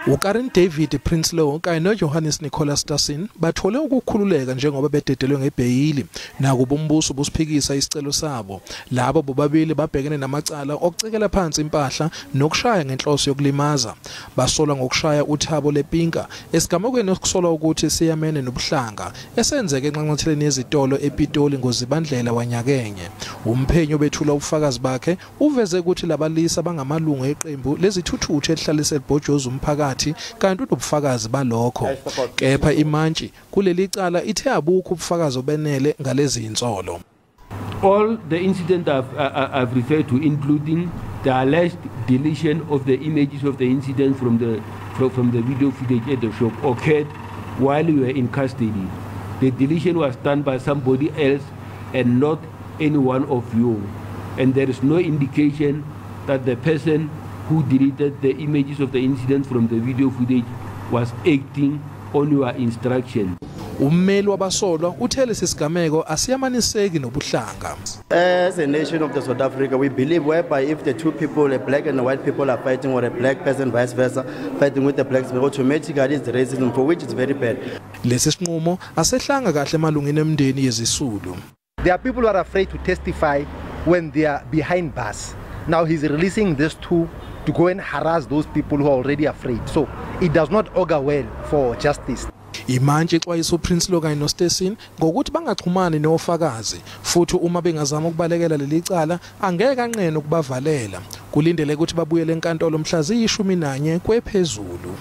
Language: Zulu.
UKaren David Prinsloo kanye noJohannes Nicholas Stassen bathole ukukhululeka njengoba bededelwe ngebheyili, nakuba umbuso ubusiphikisa isicelo sabo. Labo bobabili babhekene namacala okucekela phansi impahla nokushaya ngenhloso yokulimaza. Basolwa ngokushaya uThabo Lepinka esigamekweni okusolwa ukuthi siyamene nobuhlanga esenzeke enxanxatheleni yezitolo ePitoli ngoZibandlela wanyakenye. Umphenyi obethula ubufakazi bakhe uveze ukuthi labalisa bangamalungu eqembu lezithuthuthu elihlalise libhojoza umphakathi, kanti unobufakazi balokho. Kepha imantshi kuleli cala ithe abukho ubufakazi obenele ngalezi insolo. All the incidents I've referred to, including the alleged deletion of the images of the incident from the video footage at the shop, occurred while we were in custody. The deletion was done by somebody else and not any one of you. And there is no indication that the person who deleted the images of the incident from the video footage was acting on your instruction. Ummeli wabasolwa uthe lesi sigameko asiyamaniseki nobuhlanga. As a nation of the South Africa, we believe whereby if the two people, a black and a white people, are fighting, or a black person vice versa, fighting with the blacks, automatically it's racism, for which it's very bad. Lesi sinqumo asehlanga kahle emalungeni emndeni yezisulu. There are people who are afraid to testify when they are behind bars. Now he's releasing these two to go and harass those people who are already afraid. So it does not augur well for justice. Imantshi ixwayisa uPrinsloo kanye noStassen ngokuthi bangaxhumani nofakazi, futhi uma bengazama ukubalekela leli cala angeke anqene ukubavalela. Kulindeleke ukuthi babuyele enkantolo mhla ziyi-11 kwephezulu.